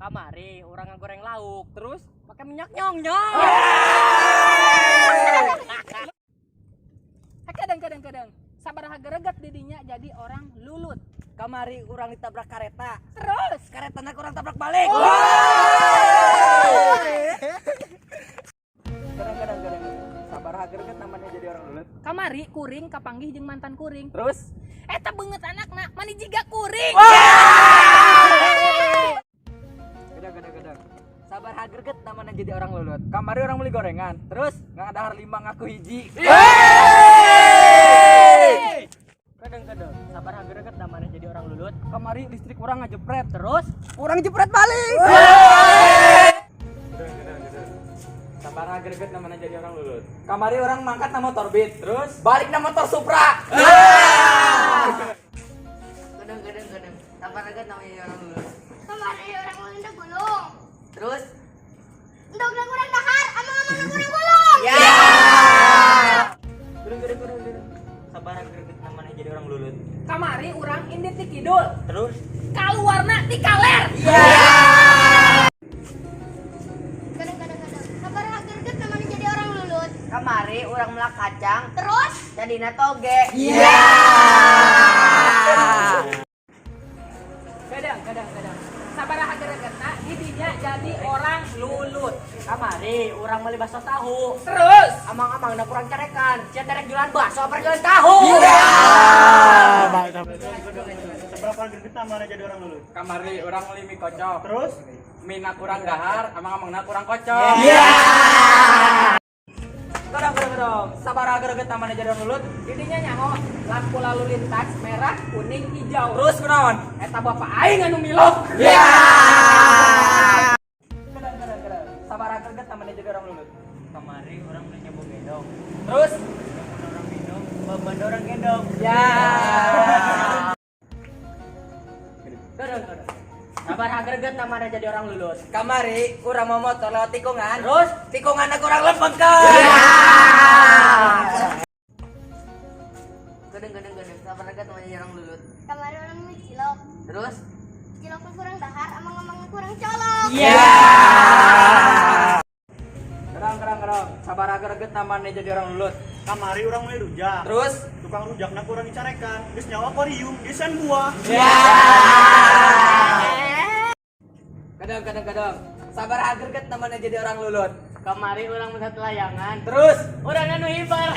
Kamari urang ngagoreng lauk, terus pakai minyak nyong nyong. Kadang-kadang kadang. Sabaraha greget didinya jadi orang lulut. Kamari urang ditabrak kareta. Terus karetana kurang tabrak balik. Kadang-kadang kadang. Sabaraha greget namanya jadi orang lulut. Kamari kuring kapanggih jeung mantan kuring. Terus eta beungeut anakna mani jiga kuring. Kadang-kadang kadang. Sabaraha greget namanya jadi orang lulut. Kamari orang beli gorengan. Terus ngadahar 5 ngaku hiji. Kadang-kadang sabaraha greget namanya jadi orang lulut. Kamari listrik urang ngajepret. Terus urang jepret balik. Sabaraha greget namanya jadi orang lulut. Kamari orang mangkat na motor Beat. Terus balik na motor Supra. Kadang-kadang kadang. Sabaraha greget namanya jadi orang lulut. Kamari orang endog gulung. Terus endogna kurang dahar, amang-amangna kurang gulung. Ya. Kadang-kadang. Sabaraha greget namanya jadi orang lulut. Kamari urang indit di kidul. Terus kaluarna di kaler. Kadang-kadang kadang. Sabaraha greget namanya jadi orang lulut. Kamari urang melak kacang. Terus jadina toge. Iya. Kadang-kadang kadang. Sabaraha gregetna didinya jadi orang lulut. Kamari urang beli bakso tahu. Terus amang-amangna kurang carekan. Sia terek jualan bakso apa jualan tahu? Seberapa greget namanya jadi orang lulut? Kamari urang beli mie kocok. Terus mina kurang dahar, amang-amangna kurang kocok. Iya. Kadang-kadang. Sabaraha greget namanya jadi orang lulut. Didinya nyaho lampu lalu lintas merah, kuning, hijau. Terus kunaon? Eta bapak aing anu milok. Iya. Kadang-kadang. Sabaraha greget namanya jadi orang lulut. Kamari orang beli nyebok gendong. Terus orang minum, beban orang gendong. Ya. Kadang-kadang. Sabaraha greget namanya jadi orang lulut. Kamari urang mau motor lewat tikungan. Terus tikungan kurang lempengkeun. Kadang-kadang kadang. Sabaraha greget namanya jadi orang lulut. Kamari orang beli cilok. Terus ciloknya kurang dahar, amang-amangna kurang colok. Iya. Kadang-kadang. Sabaraha greget namanya jadi orang lulut. Kamari urang beli rujak. Terus tukang rujakna kurang dicarekan. Geus nyawa akuarium, geus buah. Ya. Kadang-kadang. Sabaraha greget namanya jadi orang lulut. Kamari urang melihat layangan. Terus urang anu hibar.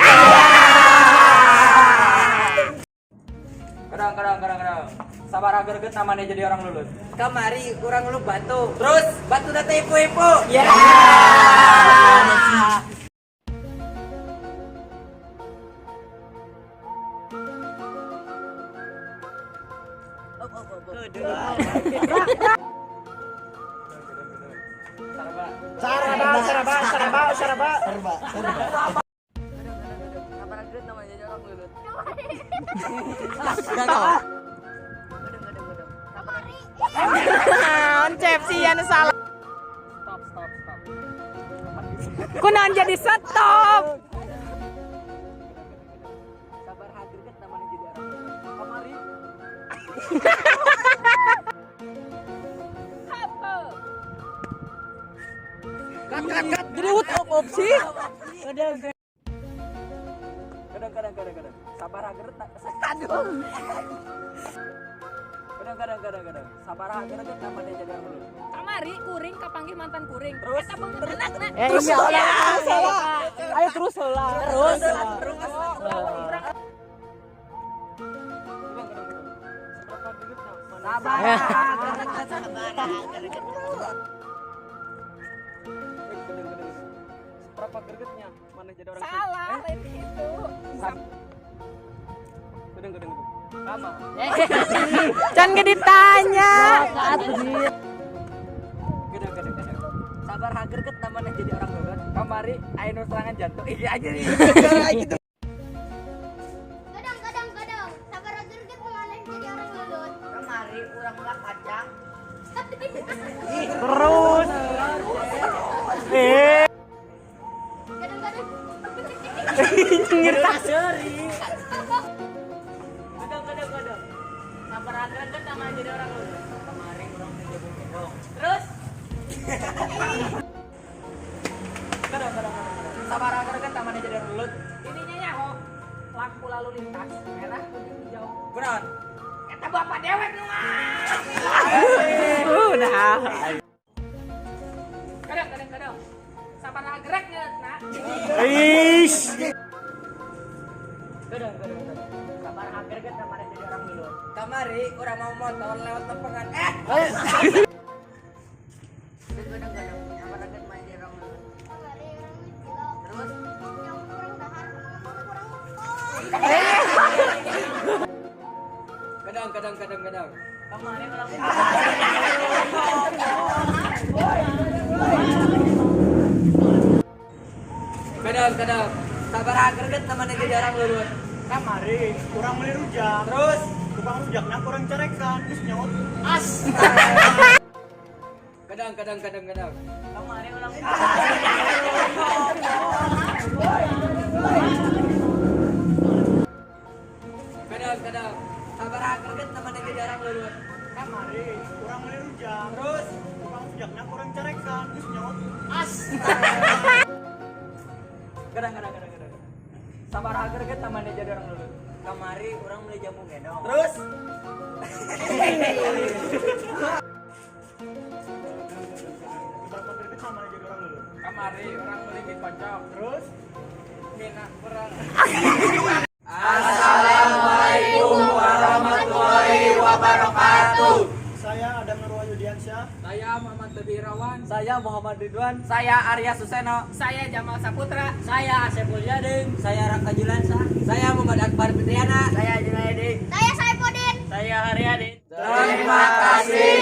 Kadang-kadang. Sabaraha greget namanya jadi orang lulut. Kamari urang lu batu. Terus batu data ibu-ibu. Ya. Saraba, saraba, saraba, saraba. Sabaraha greget namanya jadi orang lulut. Kadang-kadang. Kamari. Naon cep sih anu salah. Stop, stop, stop. Kunaon jadi stop. Sabaraha greget namanya jadi orang lulut. Kamari Kat kat kat jadi ut op opsi. Kadang-kadang. Sabaraha greget aduh. Kadang-kadang. Sabaraha greget namanya jadi orang lulut. Kamari kuring kapanggih mantan kuring. Terus? Eta beungeut anakna. Terus salah. Ayo terus salah. Terus. Sabaraha greget. Seberapa gregetnya mana jadi orang Salah, lain gitu. Kadang-kadang. Sama. Can ge ditanya. Kadang-kadang. Sabaraha greget namanya jadi orang lulut. Kamari aya nu serangan jantung. Ih aja nih. Kadang-kadang kadang. Sabaraha greget namanya jadi orang lulut. Kamari urang melak kacang. Terus. Kadang-kadang. Kadang-kadang. Sabaraha greget namanya jadi orang lulut. Kamari urang beli nyebok gendong. Terus Kadang kadang kadang. Sabaraha greget namanya jadi orang lulut. Ininya nyaho. Lampu lalu lintas merah, kuning, hijau. Kunaon? Eta bapak dewek nu mah. Udah. Kadang kadang kadang. Sabaraha greget na. Ish. Kadang kadang kadang. Sabaraha greget namanya jadi orang lulut. Kamari urang mawa motor lewat lempengan. Kadang kadang kadang. Sabaraha greget namanya jadi orang lulut. Kamari urang beli cilok. Terus Yang kurang dahar, ngomong kurang Kadang kadang kadang kadang. Kamari urang Kadang kadang. Sabaraha greget namanya jadi orang lulut. Kamari urang beli rujak. Terus Tukang rujakna ku urang carekan, geus nyaho as. kadang kadang kadang kadang. Kamari urang Kadang kadang. Sabaraha greget namanya jadi orang lulut. Kamari urang beli rujak. Terus Tukang rujakna ku urang carekan, geus nyaho as. kadang kadang kadang kadang. Sabaraha greget namanya jadi orang lulut. Kamari urang beli jambu gendong. Terus Sabaraha greget namanya jadi orang lulut. kamari urang beli mie kocok. Terus Mina kurang. Assalamualaikum warahmatullahi wabarakatuh. Saya Adam Nurul Yudiansyah. Saya Muhammad Tebi Irawan. Saya Muhammad Ridwan. Saya Arya Suseno. Saya Jamal Saputra. Saya Asep Mulyadin. Saya Raka Julansa. Saya Muhammad Akbar Fitriana. saya Junaidi. Saya Saipudin. Saya Haryadi. Terima kasih.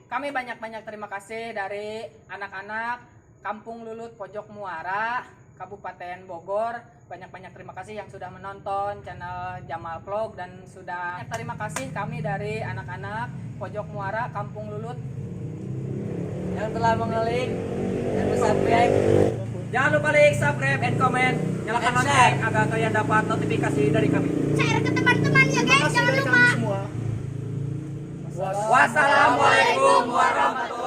Kami banyak-banyak terima kasih dari anak-anak Kampung Lulut Pojok Muara, Kabupaten Bogor. Banyak-banyak terima kasih yang sudah menonton channel Jamal Vlog dan sudah terima kasih kami dari anak-anak Pojok Muara, Kampung Lulut. Yang telah mengeklik dan subscribe. Jangan lupa like, subscribe, and comment. Nyalakan lonceng agar kalian dapat notifikasi dari kami. Share ke teman-teman ya guys, Terima kasih jangan dari lupa. kami semua. Wassalamualaikum warahmatullahi.